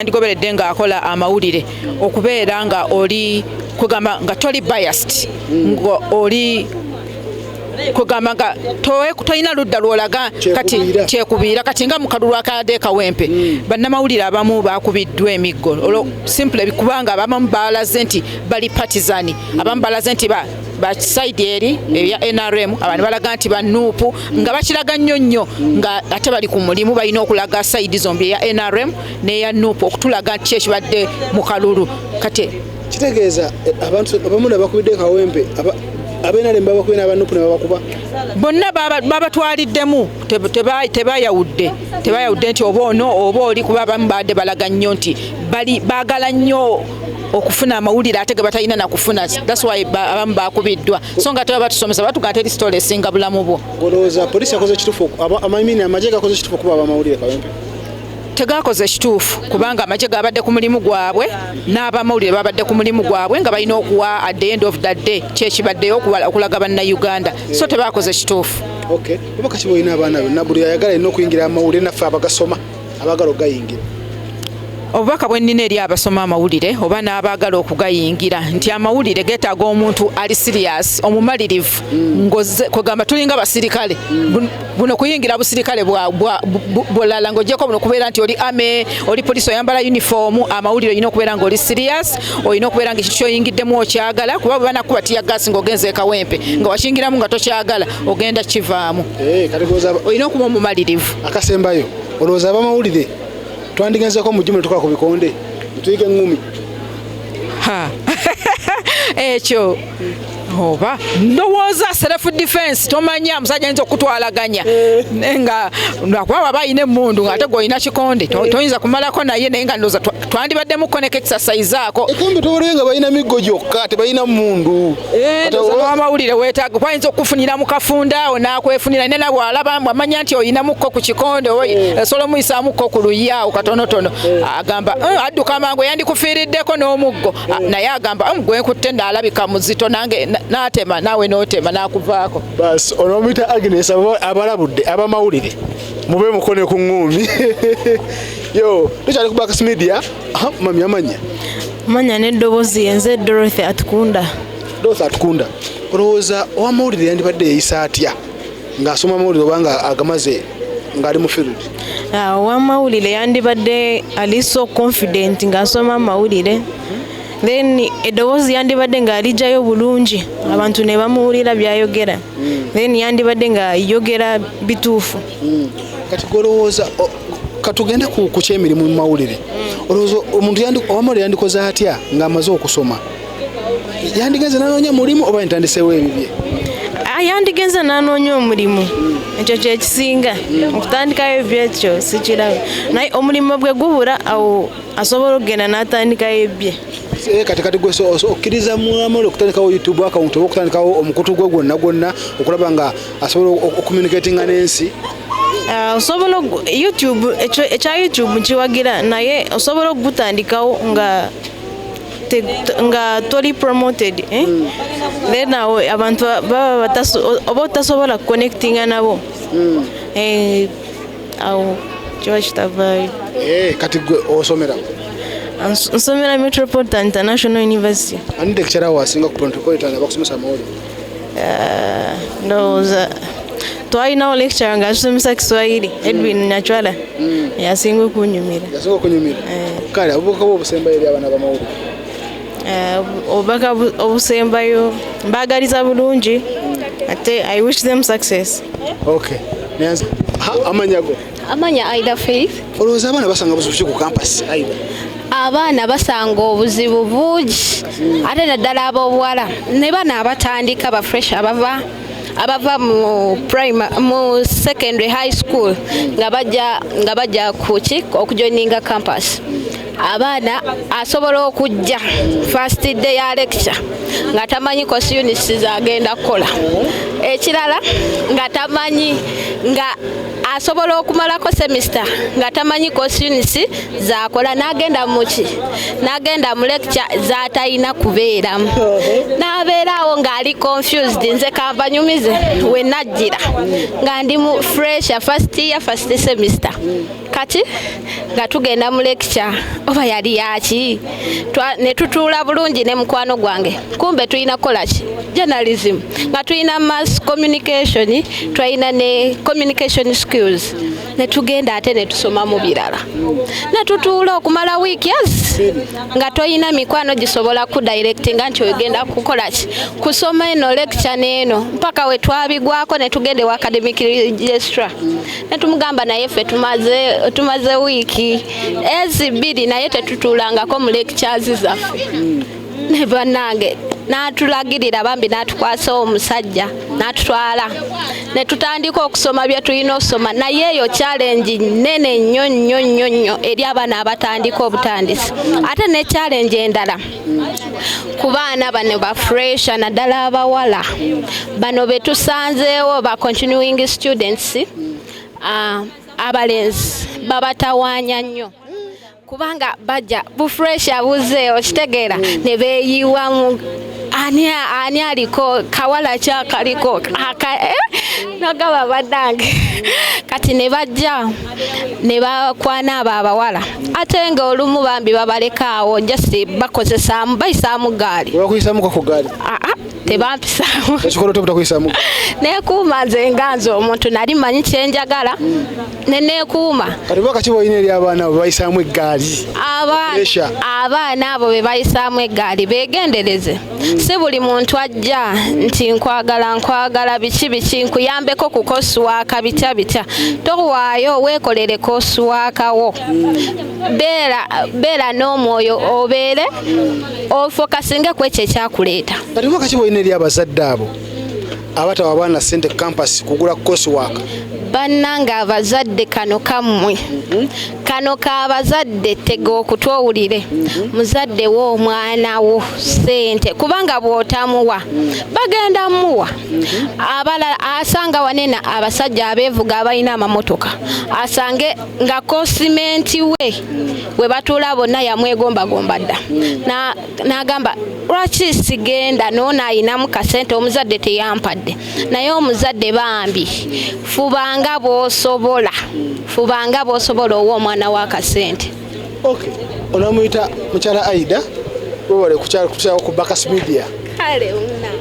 Ndigoberedde ng'akola amawulire okubeera nga oli kugamba nga toli biased, nga oli kugamba nga tolina ludda lwolaga kati Kyekubiira. Kyekubiira. Kati nga mu kalulu akadde Kawempe, bannamawulire abamu bakubiddwa emiggo olwo simple kubanga abamu balaze nti bali partisan, abamu balaze nti ba side eri ebya NRM, abantu balaga nti ba NUP, nga bakiraga nnyo nnyo nga ate bali ku mulimu, balina okulaga side zombi, eya NRM n'eya NUP, okutulaga nti ki ekibadde mu kalulu kati. Kitegeeza abantu abamu nabakubidde Kawempe, aba NRM babakubye n'aba NUP ne babakuba. Bonna babatwaliddemu, tebayawudde nti oba ono oba oli, kuba abamu badde balaga nnyo nti bali baagala nnyo okufuna amawulire ate ge batalina nakufuna. That's why abamu bakubiddwa, so nga teba batusomesa, batugaa teri story esinga bulamu bwo. Olowooza poliisi yakoze kituufu, amamini amagye gakoze kituufu okuba abamawulire Kawempe? Tegakoze kituufu, kubanga amagye gabadde ku mulimu gwabwe n'abamawulire babadde ku mulimu gwabwe, nga balina okuwa at the end of the day kyekibaddeyo okulaga Bannayuganda, so tebakoze kituufu. Okay, oba kati olina abaana bonna, buli ayagala alina okuyingira amawulire, naffe abagasoma abaagala okugayingira? Obubaka bwe nnina eri abasoma amawulire oba n'abaagala okugayingira nti amawulire geetaaga omuntu ali serious, omumalirivu, ngoze kugamba tulinga basirikale. Buno kuyingira busirikale bulala ng'ogyeko buno kubeera nti oli army, oli poliisi, oyambala uniform. Amawulire olina okubeera ng'oli serious, olina okubeera nga ekintu kyoyingiddemu okyagala, kuba bwe banakuba tear gas ng'ogenze e Kawempe nga wakiyingiramu nga tokyagala, ogenda kivaamu. Kati olowooza Olina okuba omumalirivu. Akasembayo, olowooza abamawulire twandigenzeko mu gym ne tukola ku bikonde ne tuyiga eŋŋumi? Ha. Ekyo oba ndowooza self defense. Tomanya musajja ayinza okutwalaganya nga lwakuba waba ayina emmundu nga ate gwe olina kikonde, toyinza kumalako naye, naye nga ndowooza twandibaddemuko ne exercise ako. Ekambe tobalayo nga balina miggo gyokka, tebalina mundu. Ndowooza n'amawulire weetaaga kuba ayinza okukufunira mu kafunda awo n'akwefunira, naye nawe alaba amanya nti oyinamukko ku kikonde oba osobola omuyisaamuko ku luyi awo katonotono, agamba, "Adduka mangu, yandikufiiriddeko n'omuggo." Ah, naye agamba, "Gwe nkutte ndaalabika muzito, nange n'atema naawe n'otema n'akuvaako." Bas, ono omuyita Agnes, abalabudde abamawulire mube mukone ku ŋŋumi. Yo tukyali ku Bax Media. Aha, mami, amanya? Manya n'eddoboozi, yenze Dorothy Atukunda. Dorothy Atukunda, olowooza owamawulire yandibadde yeeyisa atya ng'asoma amawulire oba nga agamaze ng'ali mu field? Ah, owamawulire yandibadde ali so confident ng'asoma amawulire, then eddoboozi yandibadde ng'alijjayo bulungi, abantu ne bamuwulira byayogera, then yandibadde ng'ayogera bituufu. Kati golowooza katugende ku kyemirimu mu mawulire, olowooza omuntu owamawulire yandikoze atya ng'amaze okusoma? Yandigenze nanoonya mulimu oba yanditandiseewo ebibye? Ah, yandigenze n'anoonya omulimu, ekyo kyekisinga. Okutandikayo ebyekyo sikiraba, naye omulimu bwe gubula awo asobola okugenda n'atandikayo ebye. Kati gwe okkiriza muamawulire okutandikawo YouTube account oba okutandikawo omukutu gwe gwonna gwonna okulaba nga asobola okucommunicatinga n'ensi? Ah, osobola YouTube, ekyo ekya YouTube nkiwagira, naye osobola okugutandikawo nga nga toli promoted, eh? Then awo abantu baba oba otasobola kuconnectinga nabo. Awo kiba kitavaayo. Kati gwe osomera? Nsomera Metropolitan International University. Ani lecturer wo asinga ku Metropolitan abakusomesa amawulire? Ndowooza twalinawo lecturer nga atusomesa Kiswahili, Edwin Nachwala, yasinga okunyumira. Yasinga okunyumira. Kale obubaka bwe obusembayo eri abaana b'amawulire? Obubaka obusembayo, mbaagaliza bulungi, ate I wish them success. Okay. Neyanza. Ha, amanya go? Amanya Aida Faith. Olowooza abaana basanga buzibu ki ku campus, Aida? Abaana basanga obuzibu bungi, ate naddala ab'obuwala ne bano abatandika, ba fresh, abava mu primary, mu secondary, high school, nga bajja kuki okujoininga campus. Abaana asobola okujja first day ya lecture nga tamanyi course units zagenda kukola. Ekirala, nga tamanyi, nga asobola okumalako semester nga tamanyi course units zakola, n'agenda muki, n'agenda mu lecture z'atalina kubeeramu, n'abeeraawo ng'ali confused. Nze kambanyumize we najjira nga ndi mu fresh, first year, first semester. Kati nga tugenda mu lecture oba yali yaki, ne tutuula bulungi ne mukwano gwange, kumbe tulina kukola ki? Journalism. Nga tulina mass communication, twalina ne communication skills, ne tugenda ate ne tusoma mu birala, ne tutuula okumala wiiki nga toyina mikwano gisobola kudirectinga nti ogenda kukola ki, kusoma eno lecture n'eno, mpaka we twabigwako ne tugenda ewa academic registrar ne tumugamba, naye ffe tumaze wiiki ezi 2 naye tetutuulangako mu lectures zaffe. Ne bannange n'atulagirira bambi, n'atukwasa omusajja n'atutwala ne tutandika okusoma bye tulina okusoma. Naye eyo challenge nnene nnyo nnyo nnyo nnyo eri abaana abatandika obutandisi. Ate ne challenge endala ku baana bano ba fresher, naddala abawala bano be tusanzeewo ba continuing students, abalenzi babatawaanya nnyo kubanga bajja bufresha buze, okitegeera, ne beeyiwamu ani aliko kawala kyakaliko nagaba bannange. Kati ne bajja ne bakwana abo abawala, ate nga olumu bambi babalekaawo, just bakozesaamu, bayisaamu gaali. Bakuyisamuko ku gaali? Aa, tebampisaamu. Ekikola otya obutakuyisaamu? Neekuuma nze nga nze omuntu nali mmanyi kyenjagala ne neekuuma. Kati baka ki bwolina eri abaana abo bayisaamu eggaali? Pressure. Abaana abo be bayisaamu eggaali beegendereze. Si buli muntu ajja nti nkwagala, nkwagala biki biki, nkuyambeko ku coursework, bitya bitya. Towaayo, weekolere coursework wo. Beera n'omwoyo, obeere ofocusinge ku ekyo ekyakuleeta. Kati baka ki bwolina eri abazadde abo abatawa abaana ssente ku campus kugula coursework? Bannange abazadde, kano kammwe, kano kabazadde, tega okutu owulire. Muzadde wo omwana wo ssente, kubanga bw'otamuwa bagenda muwa abalala. Asanga wanene abasajja abeevuga abalina amamotoka, asange nga coursemate we we batuula bonna yamwegombagomba dda. N'agamba lwaki sigenda noono ayinamu kasente, omuzadde teyampadde. Naye omuzadde bambi, fubanga bw'osobola, fubanga bw'osobola owa omwana wa kasente. Okay, onamuyita mukyala Aida, webale kukyalako ku Bakas Media. Kale.